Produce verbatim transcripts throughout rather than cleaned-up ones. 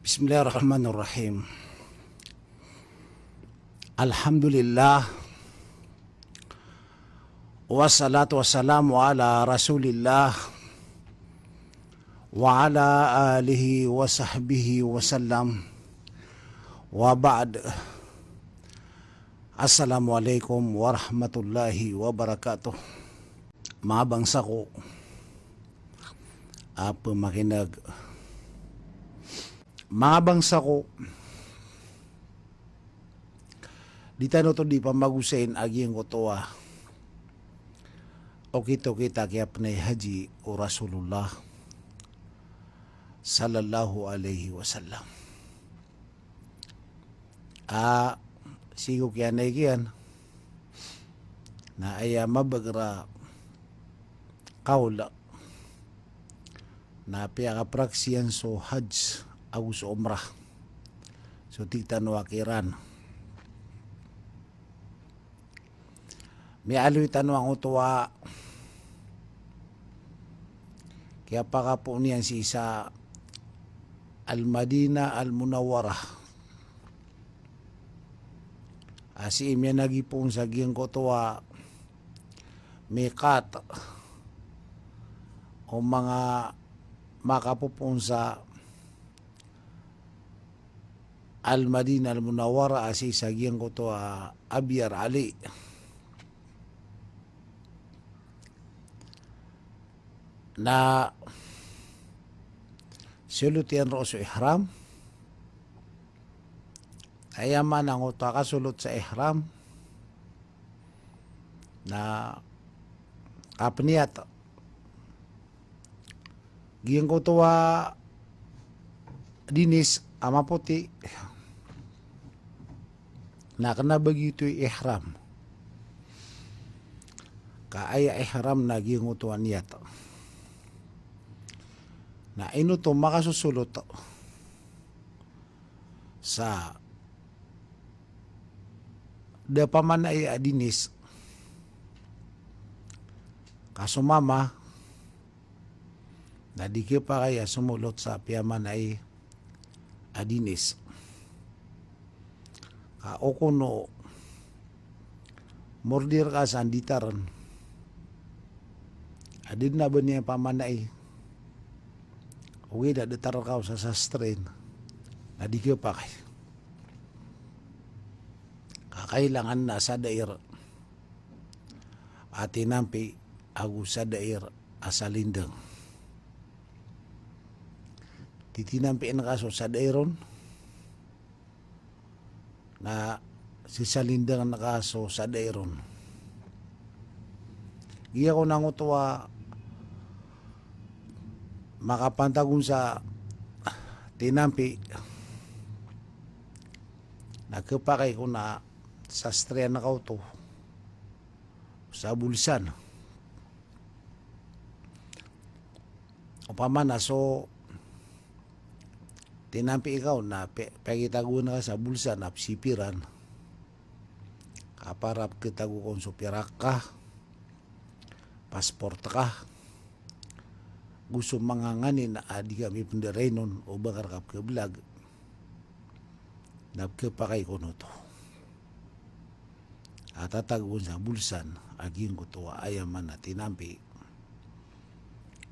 Bismillahirrahmanirrahim. Alhamdulillah. Wassalatu wassalamu ala Rasulillah wa ala alihi wa sahbihi wa sallam. Wa ba'd. Assalamu alaikum warahmatullahi wabarakatuh. Manga bangsa ko a pemakineg. Manga bangsa ko, di tano oto di pamagosayin a giyangkoto a okit-okit a kiyapenay haji o Rasulullah sallallahu alaihi wasallam. A, sii ko kiyaneg iyan na aya mabager a kawl na piyakapraksiyan so hajj ago so umrah. So tig tano a kiran. Miyaaloy tano angkoto a kiyapakapoon iyan sii sa Al-Madinah Al-Munawwarah. A sii miyanagi poon sa giyangkoto a miqat o manga makapopoon sa Al-Madinah Al-Munawwarah a sii sa giyangkoto a Abiyar Ali. Na solot iyan roo so ihram. Aya maana angkoto a kasolot sa ihram na kapeniyat. Giyangkoto a dinis a mapoti na kena ba giyoto i ihram. Ka aya ihram na giyangkoto a niyat. Na ino oto makasosolot sa da pamanai a dinis. Ka so mama na di kepakay a somolot sa piyamanai a dinis. Ka o kono mordir ka sa nditaren a di na ba niyan pamanai. Ogaid na datar ka o sa sastren na di kepakay. Ka kailangan na sadair a tinampi ago sadair a salindeng. Titinampian ka so sadair on na sisalindengan ka so sadair on. Giya ko na ngoto a makapantag on sa tinampi na kepakay ko na sastrian ka oto sa bolsan. Opama na so tinampi ikaw na pe-, pekitagoan ka sa bolsan a pesipiran. Ka para pekitago kon so pirak ka, pasport ka, go so manga nganin a di ka mipendaray non o ba ka reka pekebelag. Na pekepakay kon oto a tatagoan sa bolsan a giyangkoto a aya maana tinampi.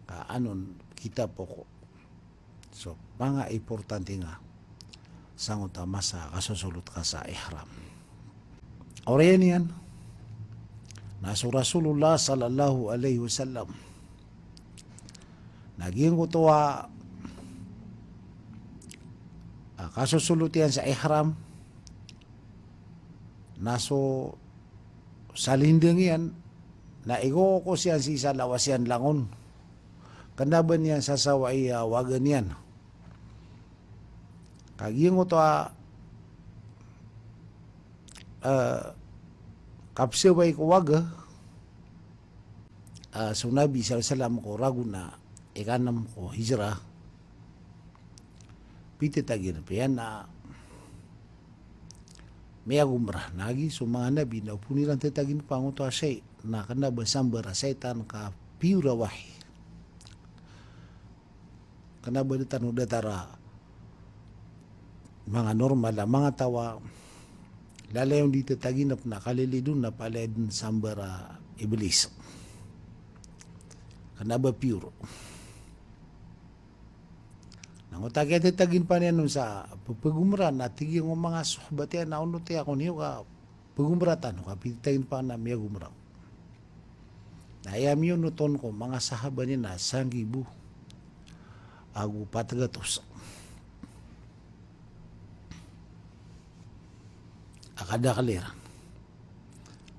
Ka anon kita poko so manga importante nga sangoto a masa a kasosolot ka sa ihram. Oriyan iyan na so Rasulullah sallallahu alaihi wasallam na giyangkoto a, a, kasosolot iyan sa ihram na so salindeng iyan na igokos iyan sii sa lawas iyan langon. Kena ba niyan sasawai a waga niyan. Ka giyangkoto a, eh, kapesawai ko waga, eh, so Nabi sallallahu alaihi wasallam ko ragon a ikanem ko hijrah. Pitetagan piya na miyagomrah na giya so manga nabi na opama iran tetagin pangoto a shay na kena ba sambar a shaytan ka pure a wahi. Kena ba di tano datar a manga normal a manga taw a lalayon di tataginep na kalilidon na palaya den sa mbar a Iblis. Kena ba pure. Na ngoto a kiyatataginpa niyan on sa pepegomra na tig iyan o manga sohbat iyan a onot iyan ko niyo ka pegomra tano ka pitataginpa na miyagomra. Na aya miyonoton ko manga sahaba niyan na sanggibo ago pat gatos a kadakel iran.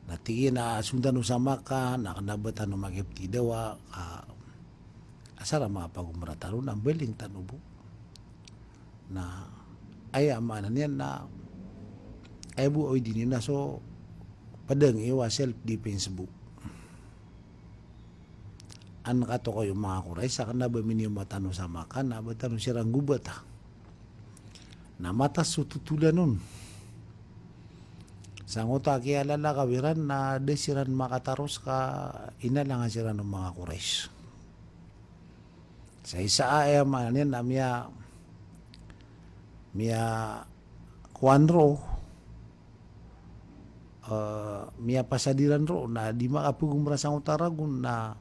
Na tig iyan a so tano sa Makkah na kena ba tano makiptidawa ka asar a mapagomra tano na mbaling tano bo. Na aya maana niyan na aya bo a odi niyo na so pedang iyo a self defense bo. An katokawi o manga Quraysh a kena ba miniyoma tano sa Makkah na ba tano siran gobata. Na matas so totolan on. Sa ngoto a kiyalalakaw iran na da siran makataros ka inalangan siran o manga Quraysh. Sa isa a aya maana niyan na miya, miya kowan ro, eh, miyapasad iran ro na di makapegomra sa ngoto a ragon na,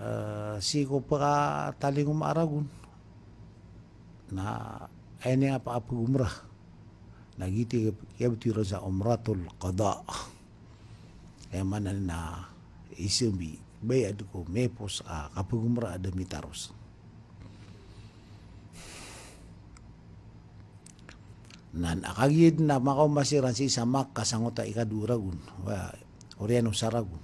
eh, sii ko pekatalingoma a ragon. Na aya niyan a pakapegomra na giyoto i kiyabtowi ron sa Umratul Qada. Aya maana niyan na isambi, bayad ko miyapos a kapegomra a da mitaros. Na, na kagiya den a makaoma siran sii sa Makkah sa ngoto a ikadowa ragon, wa, oriyan o sa ragon.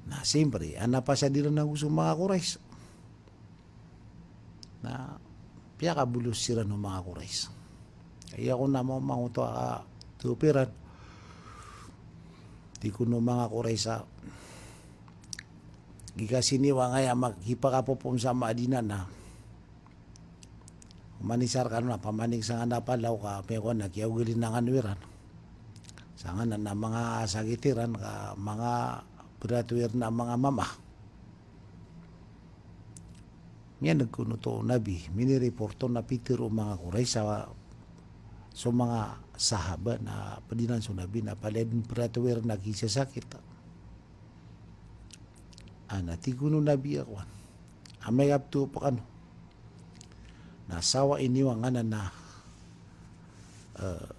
Na siyempre, an a pasad iran ago so manga Quraysh. Na piyakabolos siran o manga Quraysh. Aya ko na maoma ngoto a topiran. Tig kon o manga Quraysh a, gika siniwa ngaya makipakapopom sa Madinah na manisar kano na pamanik sangkanan a palaw ka miyakowa na kiyaogalinangan o iran. Sangkanan a manga sakit iran ka manga berat o iran a manga mama. Miyaneg kon oto o Nabi, minireport on na pitero o manga Quraysh a so manga sahaba na ped iran so Nabi na palaya den peratowir na kisasakit. Ana tig kon o Nabi a kowan, amay ka petopa kano na sawa iniwangan a na, eh,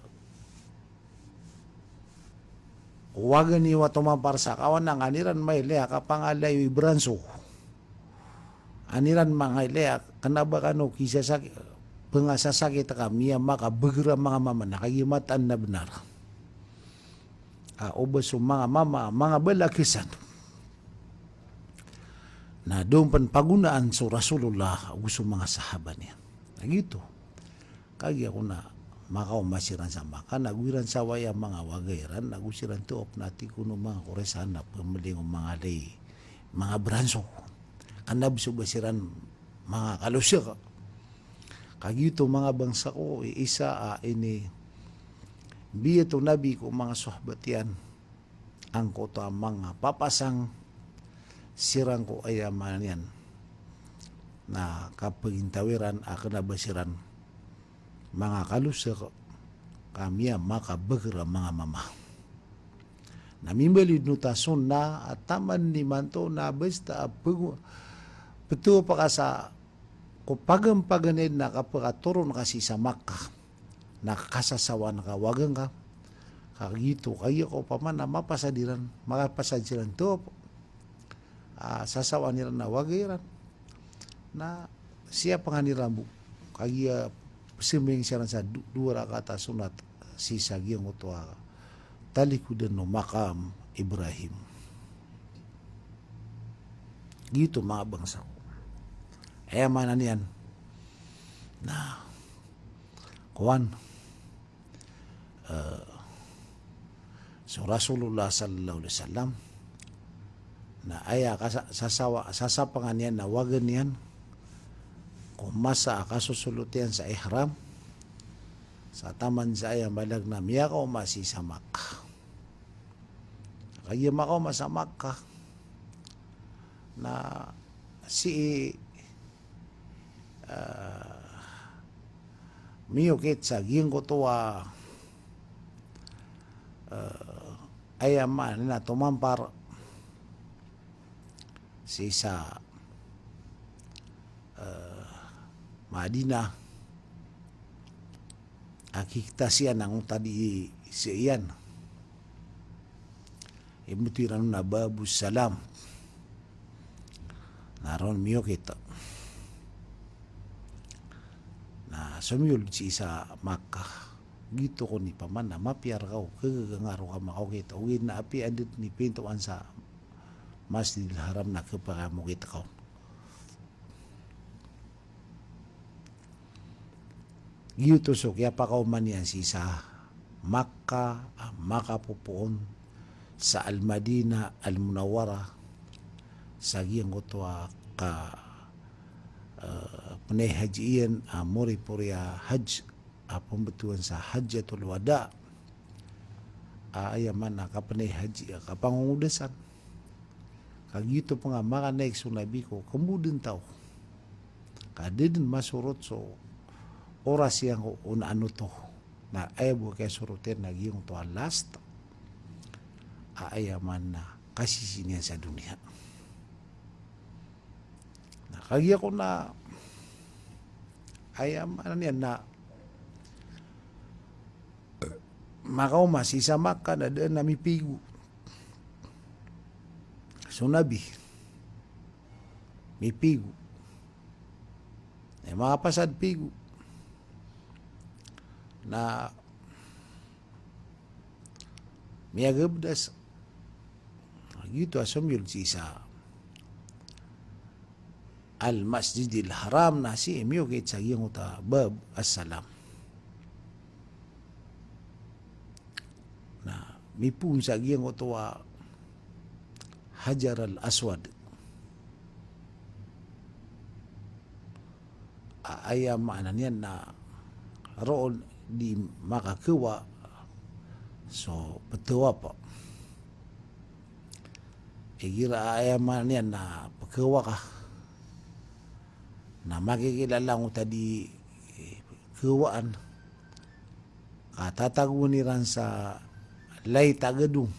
wagen iyo a tomampar sa kawan a nga niran mailay a kapangalayo i branso. An iran mangailay a kena ba kano kisasakit, pengasasakit ka miyamakabegr a manga mama na kagiya mataan na benar a oba so manga mama, manga balagesan. Na doon pen pagonaan so Rasulullah ago so manga sahaba niyan. Na giyoto. Kagiya ko na makaoma siran sa Makkah, na go iran sawai a manga waga iran, na go siran towap na tig kon o manga Quraysh a na pemeling o manga lay, manga branso. Kena ba so ba siran manga kalosek. Kagiya oto manga bangsa ko, i isa a ini, biyat o Nabi ko manga sohbat iyan angkoto a manga papasang siran ko aya maana niyan na kapagintaw iran a kena ba siran manga kalosek ka miyamakabegr a manga mama. Na mimbaloy den oto a sunnah a taman imanto na basta a pego-, petopa ka sa ko paganpaganay na kapekatoron ka sii sa Makkah. Na kasasawaan ka wagen ka. Kagiya oto, kagiya ko opama na mapasad iran, makapasad siran towap, ah, sasawaan iran a waga iran. Na siyapengan iran bo. Kagiya pesembayang siran sa do-, dowa rakaat a sunnat sii sa giyangkoto a talikodan o Maqam Ibrahim. Giyoto manga bangsa ko. Aya maana niyan na kowan, eh, so Rasulullah sallallahu alaihi wasallam na aya kasa-, sasawa-, sasapengan iyan na wagen iyan ko masa a kasosolot iyan sa ihram sa taman sa aya mailay na miyakaoma sii sa Makkah. Kagiya makaoma sa Makkah na sii, ah, Miyokit sa giyangkoto a, eh, aya maana niyan na tomampar sii sa, eh, Madinah a kikitasiyan angkoto a di sii iyan. Imbtowan iran on a Babus Salam. Na roo miyokit. Na somiyold sii sa Makkah. Giyoto kon i paman a mapiya rka o kagaga nga roo ka makaokit. Ogaid na apiya dn i pintoan sa Masjidil Haram na khapakayamokit ka on. Giyoto so kiyapakaoma niyan sii sa Makkah a makapopoon sa Al-Madinah Al-Munawwarah sa giyangkoto a ka, eh, pnay haji iyan a moripori a hajj a pmbtowan sa Hajjatul Wada. A aya maana kapnay haji a kapangongodasan. Ka giyoto pn a makanaik so Nabi ko kmbo dn taw. Ka da dn masorot so oras iyan ko on a anoto. Na aya bo a kiyasorot iyan na giyangkoto a last a aya maana kasisii niyan sa doniya. Na kagiya kon a aya maana niyan na makaoma sii sa Makkah na da dn a mipigo so Nabi. Mipigo. Na makapasad pigo. Na miyagabdas. Giyoto a somiyold sii sa Al-Masjidil Haram na sii miyokit sa giyangkoto a Bab As-Salam. Na mipoon sa giyangkoto a Hajar Al-Aswad. A aya maana niyan na roo di makakawa so ptawaf. Igira a aya maana niyan na pkawa ka na makikilala angkoto a di, eh, kawaan. Ka tatagoon iran sa lait a gadong.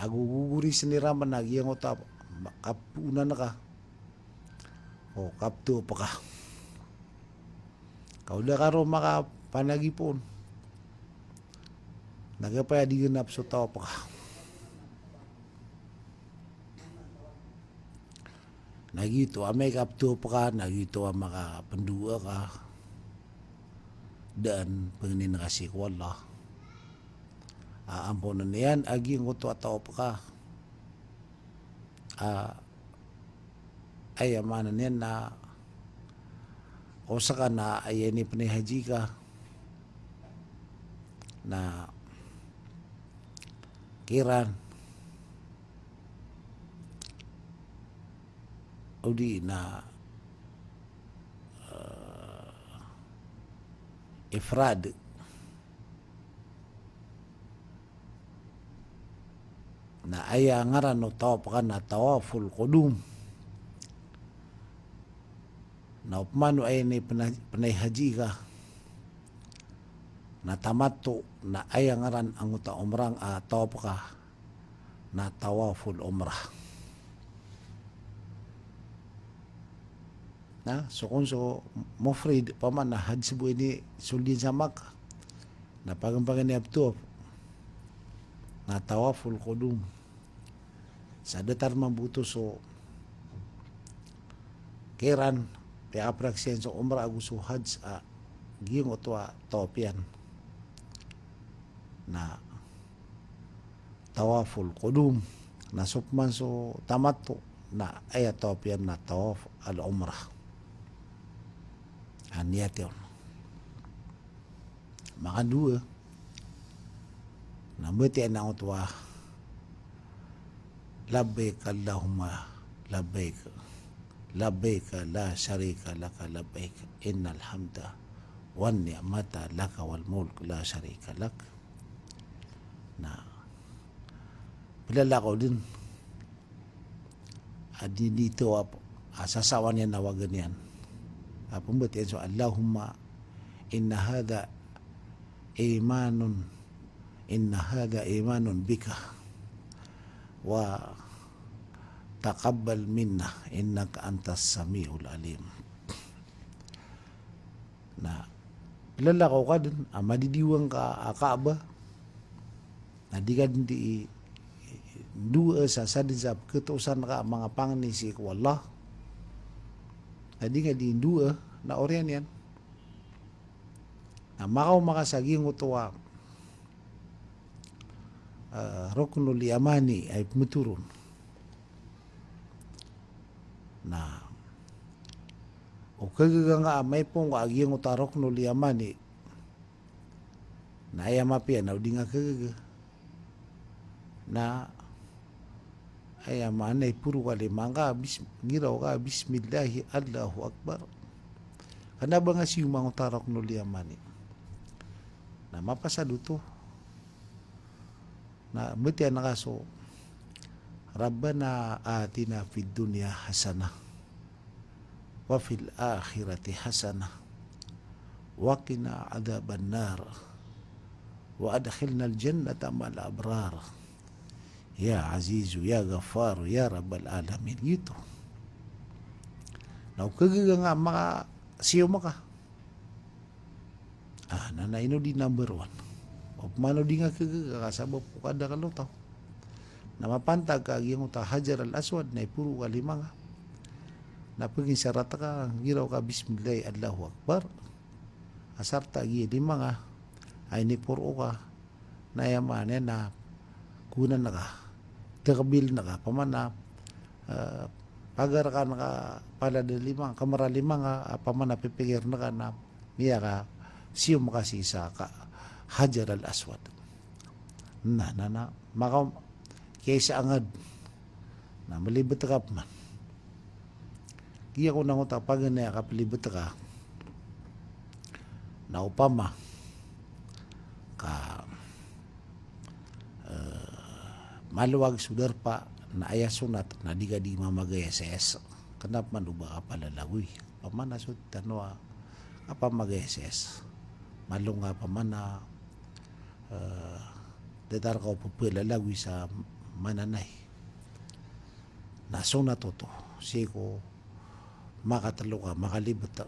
Ago gogorisn iran pn a giyangkoto a kapoonan ka o kaptawaf ka. Ka o da ka roo makapanagip on na giyapay a di ganap so tawaf ka. Na giyoto a amay ka ptawaf ka, na giyoto a makapndoa ka. Daan pangnin ka sii ko Allah a amponan iyan a giyangkoto a tawaf ka. A aya maana niyan na o ska na aya inipnay haji ka na kiran, odi na, eh, ifrad. Na aya ngaran o tawaf ka na tawaful qudum. Na opama o aya inipnay haji ka na tamattu, na aya ngaran angkoto a umrah a tawaf ka na tawaful umrah. Na so kon so mufrid, opama na hajj bo inisold iyan sa Makkah, na paganay paganay a ptawaf na tawaful qudum. Sa datar mambo oto so kiran, piyakapraksiyan so umrah ago so hajj a giyangkoto a tawaf iyan na tawaful qudum. Na so pman so tamattu na aya tawaf iyan na tawaf al-umrah. A niyat iyan. Makadowa na mbatiya angkoto a, labbaik Allahumma labbaik, labbaik la sharika laka labbaik, innal hamda wan ni'mata laka wal mulk la sharika lak. Na plalakaw dn a di, di tawaf a sasawan iyan a wagan iyan. a pmbatiya iyan so Allahumma inna hadha imanun, inna hadha imanun bika wa taqabbal minna innaka antas samiul alim. Na plalakaw ka dn a madidiwang ka a Kaaba, na di ka dn di ndoa sa sadn sa pkhatoosan ka a manga pangni sii ko Allah, na di ka di ndoa, na oriyan iyan. Na makaoma ka sa giyangkoto a, eh, Ruknul Yamani a ipmthoron. Na o khagaga nga a maipong ka a giyangkoto a Ruknul Yamani, na aya mapiya na o di nga khagaga. Na aya maana i poro ka lima nga, bis-, giraw ka, bismillahi, Allahu Akbar. Kna ba nga siyoma angkoto a Ruknul Yamani. Na mapasad oto. Na mbatiya nga so, Rabbana atina fid dunya hasanah wa fil akhirati hasanah wa qina adhaban nar wa adkhilnal jannata ma'al abrar. Ya Azizu, ya Ghaffaru, ya Rabbal Alamin, giyoto. Na o khagaga nga makasiyom ka. Ah, na, na ino di number one. Opama o di nga khagaga ka sabap ko kadakl o taw. Na mapantag ka a giyangkoto a Hajar al-Aswad na iporo ka lima nga. Na pgisarat ka, giraw ka bismillah, Allahu Akbar. Asar ta giya lima nga a iniporo ka. Na aya maana niyan na kowan ka, takbil ka, opama na, eh, pagar ka na ka palad a lima, kamar a lima nga, opama na pipikir ka na miyakasiyom ka sii sa ka Hajar al-Aswad. Na, na, na, maka, kiyaisa angad, na mlibet ka pman. Giya ko na angkoto a paganay a kaplibet ka. Na opama ka, eh, malowag so darpa na aya sonat na di ka di mamagay a S S. Kna pman o ba ka palalagoy. Opama na so tano a kapamagay a S S. Malo nga opama na, eh, datar ka o pphalalagoy sa mananay. Na sonat oto, sii ko makatlo ka, makalibet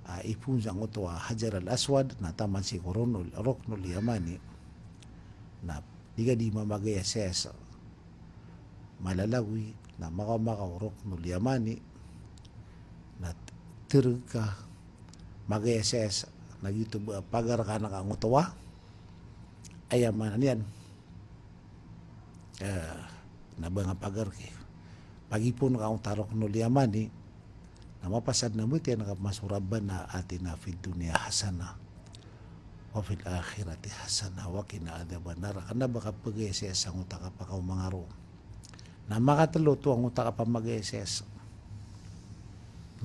a, ipoon sangkoto a Hajar al-Aswad, na taman sii ko Ruknul, Ruknul Yamani. Na di ka di mamagay a S S. Malalagoy, na makaoma ka o Ruknul Yamani, na trg ka, magay a S S, na giyoto ba pagar ka na ka angkoto a, aya maana niyan. Eh, na ba nga pagar ki. Pagipoon ka angkoto a Ruknul Yamani, na mapasad na mbatiya nga pman so Rabbana atina fid dunya hasanah wa fil akhirati hasanah wa qina adhaban nar. Kna ba kapagay a S S sangkoto a kapakaoma nga roo. Na makatlo oto angkoto a kapamagay a S S.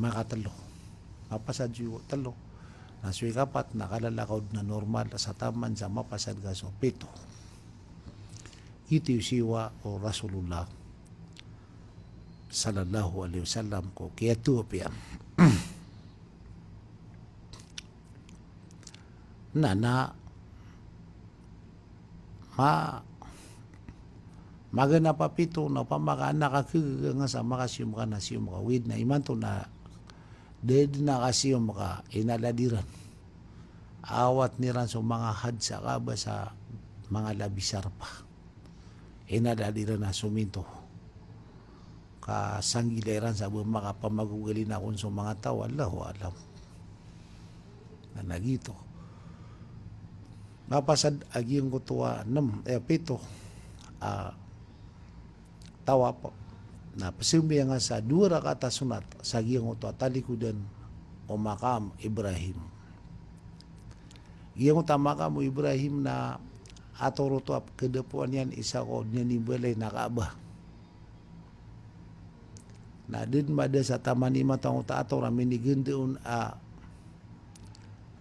Makatlo. Mapasad so tlo. Na so ikapat na kalalakaw dn a normal sa taman sa mapasad ka so pito. Giyoto i siyowa o Rasulullah sallallahu alaihi wasallam ko kiyatowa piya. Na, na, ma-, maganap a pito na opama ka anak a khagaga nga sa makasiyom ka na siyom ka. Oway, na imanto na da dn a kasiyom ka, inalad iran. Awatn iran so manga hajj sa Kaaba sa manga labi sa Arafah. Inalad iran a sominto. Ka sanggilai ran sa ba makapamagogalin akn so manga taw, Allahu a'lam. Na, na giyoto. Mapasad a giyangkoto a nem, eh, pito a tawaf. Na pzambayang sa dowa rakaat a sonat sa giyangkoto a talikodan o Maqam Ibrahim. Giyangkoto a Maqam o Ibrahim na ator oto a pkhadapoan iyan isa ko niyan i balay na Kaaba. Na da dn mada sa taman imanto angkoto a ator a miniganda on a,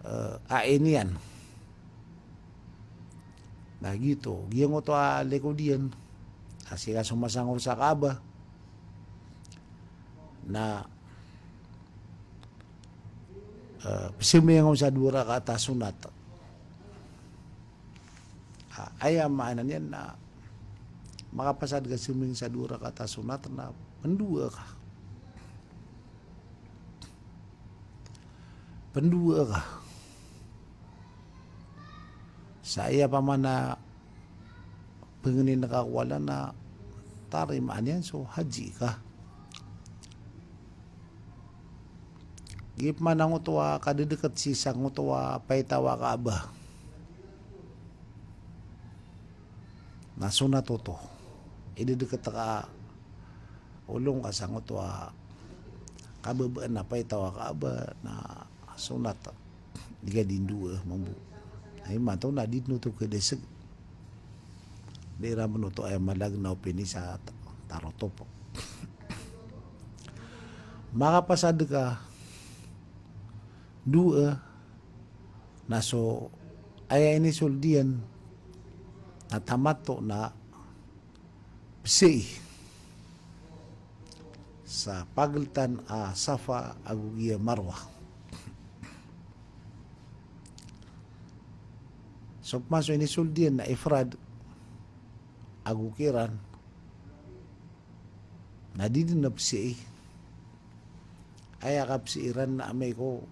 eh, a iniyan. Na giyoto, giyangkoto a likod iyan a sii ka somasangor sa Kaaba. Na Eh, pzambayang on sa dowa rakaat a sunat. Ah, aya maana niyan na makapasad ka sambayang sa dowa rakaat a sunat na pndowa ka. Pndowa ka. Sa aya pman a pangnin ka ko Allah na tarimaan iyan so haji ka. Giya pman a ngoto a kadedeket sii sa ngoto a paitaw a Kaaba na sunat oto. Idedeket ka olong ka sa ngoto a kababaan a paitaw a Kaaba na sunat. Di ka di ndowa mambo. Na imanto na di dn oto kadaseg. Di iran pn oto aya malag na opini sa ta-, tarotop. Makapasad ka dowa na so aya inisold iyan na tamattu na psai sa pagltan a Safa ago giya Marwa. So pman so inisold iyan na ifrad ago kiran na di dn a psai. Aya kapsai iran na amay ko,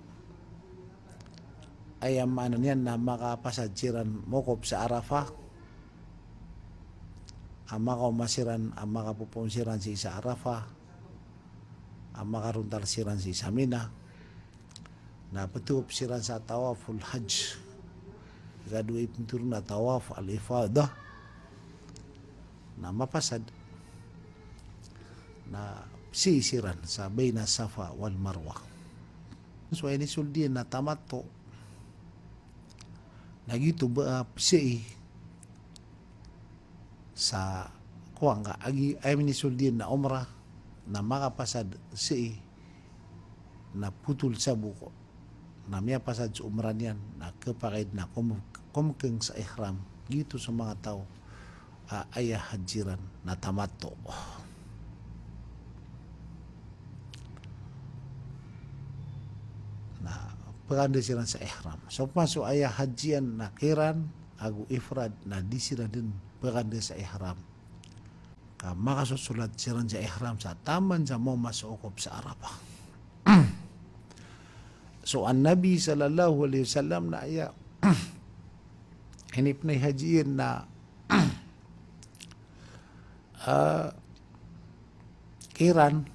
aya maana niyan na makapasad siran mokop sa Arafah, a makaoma siran, a makapopoon siran sii sa Arafah, a makarontal siran sii sa Mina, na ptawaf siran sa tawaful hajj. Ika dowa i pntharoon a tawaf al-ifadah. Na mapasad na psai siran sa baina Safa wal Marwa. So inisold iyan na tamattu na giyoto ba a psai sa kowa nga agi, aya inisold iyan na umrah na makapasad sii na potol sa boko. Na miyapasad so umrah niyan na khapakay dn a kom-, komkeng sa ihram. Giyoto so manga taw a aya hajj iran na tamattu. Na pkanda siran sa ihram. So pman so aya hajj iyan na kiran ago ifrad na di siran dn pkanda sa ihram. Ka makasosolat siran sa ihram sa taman sa maoma so okop sa Arafah. So an Nabi sallallahu alaihi wasallam na aya inipnay hajj iyan na, ah, kiran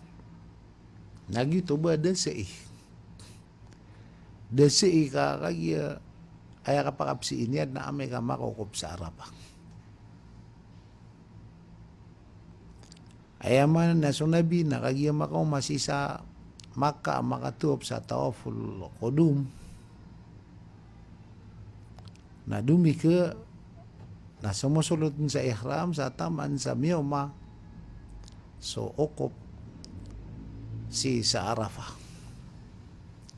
na giyoto ba da sii. Da sii ka kagiya aya kapakapsai niyan na amay ka makaokop sa Arafah. Aya maana na so Nabi na kagiya makaoma sii sa Makkah a makatawaf sa tawaful qudum. Na domi ka na somosolot sa ihram sa taman sa mioma so okop sii sa Arafah.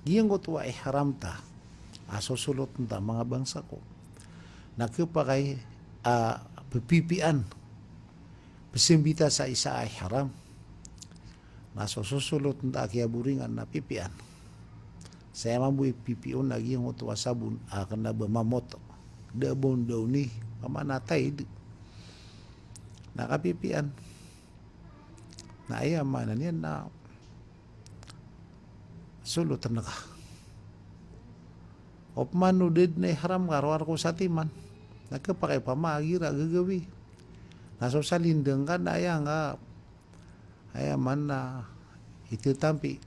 Giyangkoto a ihram ta a sosolot ta manga bangsa ko na khapakay a ppipian. Psmbita sa isa a ihram na so sosolot ta a kiyaboringan na pipian. Sa aya mambo i pipion na giyangkoto a sabon a kna ba mamot. Da ba on da oni, pamana Tide. Na kapipian. Na aya maana niyan na solotn ka. Opama o da dn a ihram ka rowar ko satiman. Na khapakay pama a gira gagawii. Na so salindang ka na aya nga, aya maana na itatampi.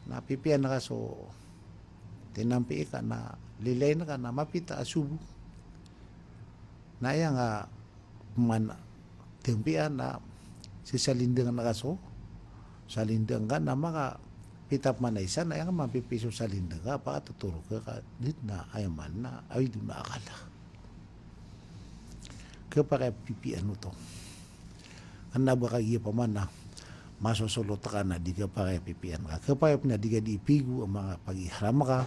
Na pipian ka so tinampi ka na lilain ka na mapita a sobo. Na aya nga pman tampian na sisalindang ka so, salindang ka na makapita pman a isa na aya nga mampipi so salindang ka, pakatotoro ka, ka di na aya maana na awid on a akal. Khapakay pipian oto. Kna ba kagiya pamana masosolot ka na di khapakay pipian ka. Khapakay pn a di ka di ipigo a manga pag-ihram ka.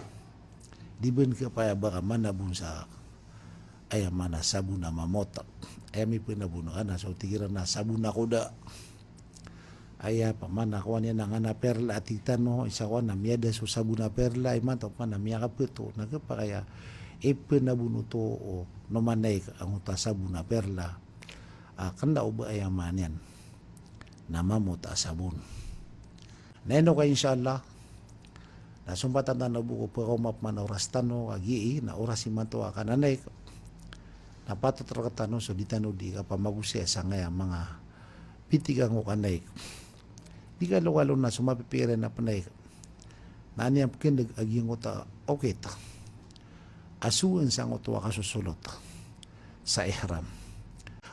Di ba khapakay a ba ka manabon sa aya maana sabon a mamot. Aya mipnabon ka na so tig iran na sabon a koda. Aya pman a kowan iyan a ngana perla a tig tano, isa kowan a miyada so sabon a perla, imanto pman a miyakapeto, na kepakay a ipen a bonoto o no manaik angkoto a sabon a perla. A kena o ba aya maana niyan na mamot a sabon. Na ino ka, insha Allah, na sompatan tano bo ko pekaoma pman a oras tano, kagiya na oras imanto a kananaik. Na patot rektano so di tano di kapamagosaya sangkaya manga pitik angko kanaik. Di kalokalo na so mapipikiran a penaik na an iyan pekendeg a giyangkoto a okit a sowen sangkoto a kasosolot sa ihram.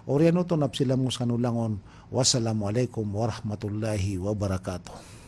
Oriyan oto na pesilam ko sekano langon. Wassalamu alaikum warahmatullahi wabarakatuh.